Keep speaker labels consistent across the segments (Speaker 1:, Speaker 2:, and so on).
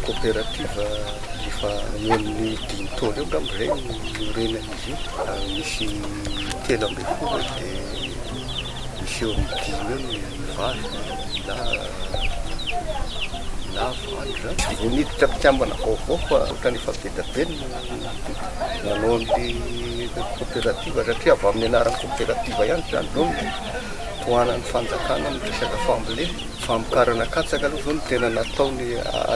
Speaker 1: Coopérative efa eo amin'ny dimy taona eo angamba izay no niorenan'izy io. Misy 13 eo dia misy eo amin'ny dimy eo ny vavy na na valo izany. Tsy vao niditra mpikambana vaovao fa ohatran'ny efa be dia be no nanao an'ilay coopérative satria avy amin'ny anaran'ny coopérative ihany izany izao no tohanan'ny fanjakana amin'ny resaka fambolena. Famokarana katsaka aloha izao no tena nataony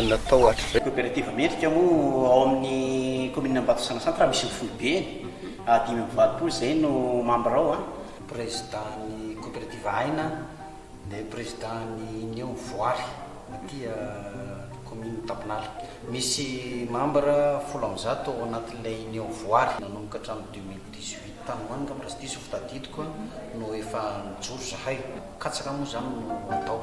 Speaker 1: natao hatrizay.
Speaker 2: Coopérative Mendrika moa ao amin'ny commune Ambatosana Centre misy ny foibeny, 85 izay no membre ao.
Speaker 3: Président ny coopérative Aina dia président ny Union Voary aty commune Tampinala. Misy membre 110 ao anatin'ilay Union Voary. Nanomboka hatramin'ny 2018 tany ho any angamba raha tsy diso ny fitadidiko no efa nijoro zahay. Katsaka moa izany no atao.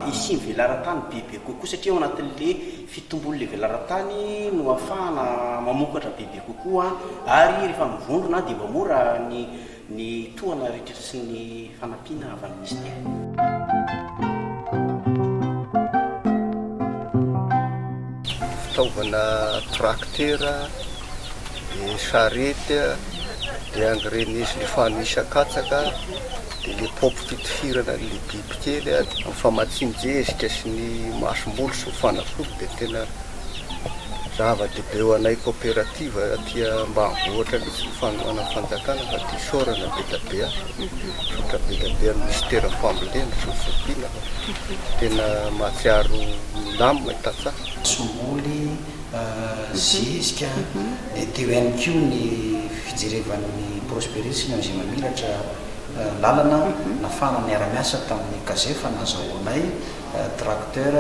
Speaker 2: Hisian'ny velaran-tany bebe kokoa satria ao anatin'le fitombon'le velaran-tany no ahafahana mamokatra bebe kokoa ary rehefa mivondrona dia mba mora ny ny tohana rehetra sy ny fanampiana avy amin'ny minisitera.
Speaker 1: Fitaovana traktera, dia sarety, dia engrais nisy le fanohisan-katsaka, dia le paompy fitifirana an'le bibikely, amin'ny famatsian-jezika sy ny masomboly sy ny fanafody dia tena zava-dehibe ho anay coopérative aty ambanivohitra mihitsy ny fanohanan'ny fanjakana fa dia isaorana be dia be aho, misaotra be dia be amin'ny minisitera fambolena sy ny fiompiana fa tena mahatsiaro milamina i tantsaha.
Speaker 3: Masomboly zezika, dia teo ihany koa ny fijerevan'ny Prosperis sy ny ONG Mamiratra lalana nafahana niara-miasa tamin'ny Cazef nazahoanay tracteur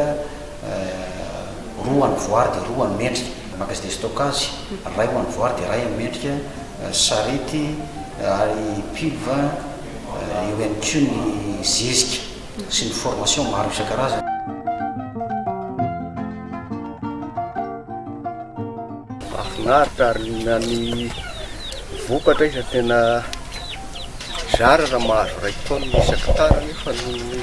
Speaker 3: roa an'ny Voary dia roa an'ny Mendrika, magasin de stockage iray ho an'ny Voary dia iray an'ny Mendrika, sarety ary pylve, eo ihany koa ny zezika sy ny formation maro isan-karazany.
Speaker 1: Mahafinaritra ary na ny vokatra iza tena zara raha mahazo iray taonina isan-kitara nefa noho ny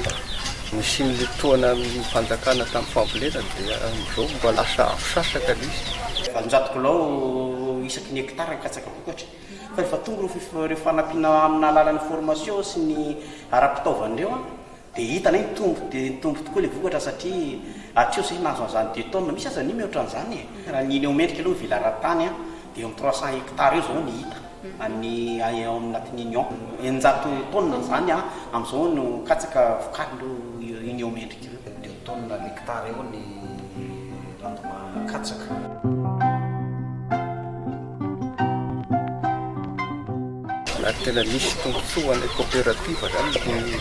Speaker 1: nisian'ilay tohana amin'ny fanjakana tamin'ny fambolena dia amin'izao mba lasa avo sasaka ilay izy.
Speaker 2: 800 kilao isaky ny hectare ny katsaka vokatra fa rehefa tonga ireo fanampiana amina alalan'ny formation sy ny ara-pitaovana ireo Dia hitanay nitombo dia nitombo tokoa ilay vokatra satria hatreo izay nahazo an'izany deux tonnes, misy aza ny mihoatra an'izany e! Raha ny eny ao Mendrika aloha ny velaran-tany dia eo amin'ny 300 hectares eo izao ny hita any ao anatin'ny union. 600 tonnes izany amin'izao no katsaka vokarin'ireo union Mendrika ireo.
Speaker 3: Deux tonnes l'hectare eo ny rendement katsaka.
Speaker 1: Ary tena misy tombontsoa ho anay coopérative zany ny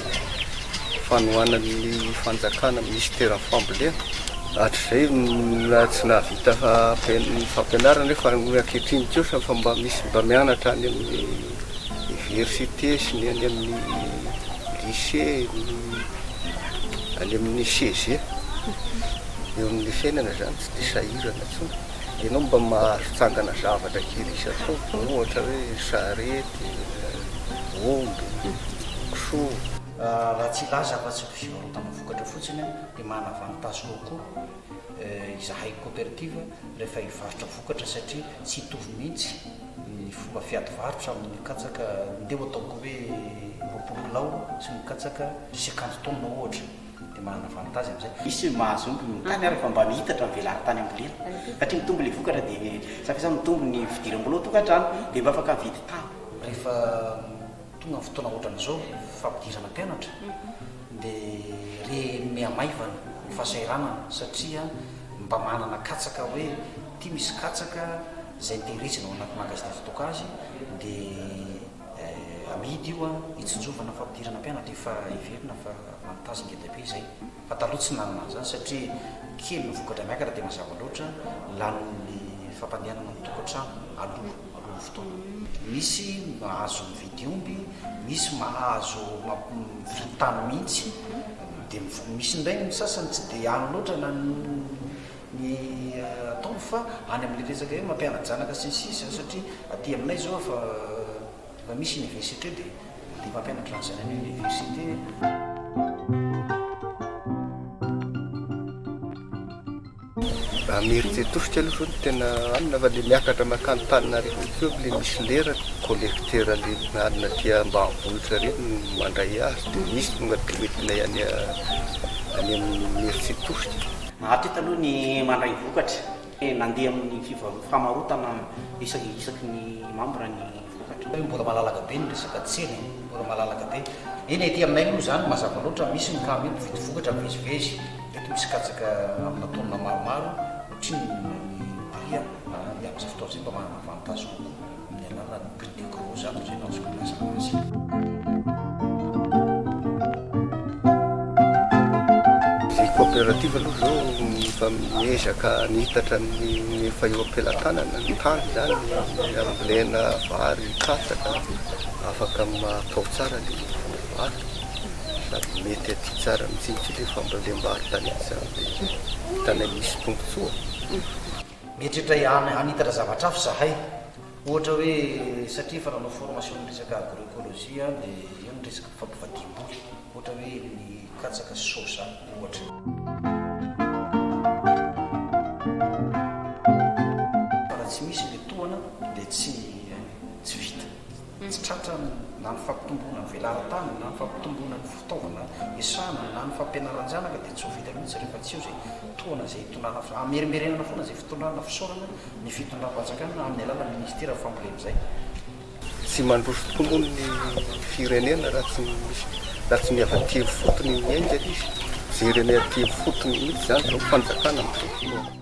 Speaker 1: fanohanan'ny fanjakana minisiteran'ny fambolena. Hatrizay na tsy nahavita fampianarana nefa ankehitriny kosa fa mba misy mba mianatra any amin'ny université sy ny any amin'ny lycée, ny any amin'ny CEG. Eo amin'ny fiainana zany tsy dia sahirana intsony. Ianao mba mahazo tsangana zavatra kely isan-taona, ohatra hoe sarety, omby, kisoa.
Speaker 3: Raha tsy hilaza afa-tsy ny fivarotana vokatra fotsiny dia manana avantage kokoa izahay cooperative rehefa hivarotra vokatra satria tsy hitovy mihitsy ny fomba fiady varotra amin'ny katsaka ndeha ho ataoko hoe 20 kilao sy ny katsaka cinquante tonnes ohatra. Dia manana avantage amin'izay.
Speaker 2: Misy mahazo omby ny tany ary efa mba mihitatra ny velaran-tany ambolena satria mitombo ilay vokatra dia ça fait ça mitombo ny fidiram-bola ao tokantrano dia mba afaka mividy tany.
Speaker 3: Rehefa tonga ny fotoana ohatran'izao fampidirana mpianatra dia re mihamaivana ny fahasahiranana satria mba manana katsaka hoe ity misy katsaka izay tehirizina ao anaty magasin de stockage dia Amidy io an, hitsinjovana fampidirana mpianatra efa heverina fa avantage ngeda be izay. Fa taloha tsy nanana an'izany satria kely ny vokatra miakatra dia mazava loatra lanin'ny fampandehanana ny tokantrano aloha alohan'ny fotoana. Misy mahazo mividy omby, misy mahazo mividy tany mihitsy, dia misy indray ny sasany tsy dia any loatra na ny ataony fa any amin'ilay resaka hoe mampiana-janaka sy ny sisa satria aty aminay izao efa efa misy université dia mandeha mampianatra ny zanany université.
Speaker 1: Raha Imerintsiatosika aloha zao no tena anona fa le miakatra mankany Antananarivo koa le misy lerany, collecteur le anona aty ambanivohitra reny no mandray azy de misy tonga de hoentinay any any amin'ny Imerintsiatosika.
Speaker 2: Hatreto aloha ny mandray vokatra, nandeha amin'ny famarotana isaky ny membre ny vokatra.
Speaker 3: Mbola malalaka be ny resaka tsena e, mbola malalaka be. Eny e, aty aminay moa izany mazava loatra misy ny camion mpividy vokatra mivezivezy. Eto misy katsaka amina taonina maromaro ohatrinona ny prix a, ary amin'izay fotoana izay mba manana avantage kokoa amin'ny alalan'ny prix de gros zany izay no azoko ilazana azy.
Speaker 1: Ny coopérative aloha izao efa miezaka hanitatra ny efa eo am-pelatanana, ny tany izany ambolena vary, katsaka, afaka atao tsara ny vary. Sady mety aty tsara mihitsy ity le fambolem-bary tanety zany de hitanay misy tombotsoa.
Speaker 3: Mieritreritra hanitatra zavatra hafa izahay, ohatra hoe satria efa nanao formation ny resaka agroecologie aho dia eo ny resaka fampivadiam-boly, ohatra hoe ny katsaka sy soja ohatra. Fa raha tsy misy ilay tohana dia tsy tsy vita. Tsy tratra na ny fampitomboana ny velaran-tany na ny fampitomboana ny fitaovana iasana na ny fampianaran-janaka dia tsy ho vita mihitsy rehefa tsy eo izay tohana izay hitondrana hamerimberenana foana izay fitondrana fisaorana ny fitondram-panjakana amin'ny alalan'ny minisiteran'ny fambolena izay.
Speaker 1: Tsy mandroso tokoa moa ny firenena raha tsy misy raha tsy ny avy aty ifotony miainga ilay izy. Jerena aty ifotony mihitsy izany izao fanjakana amin'izao.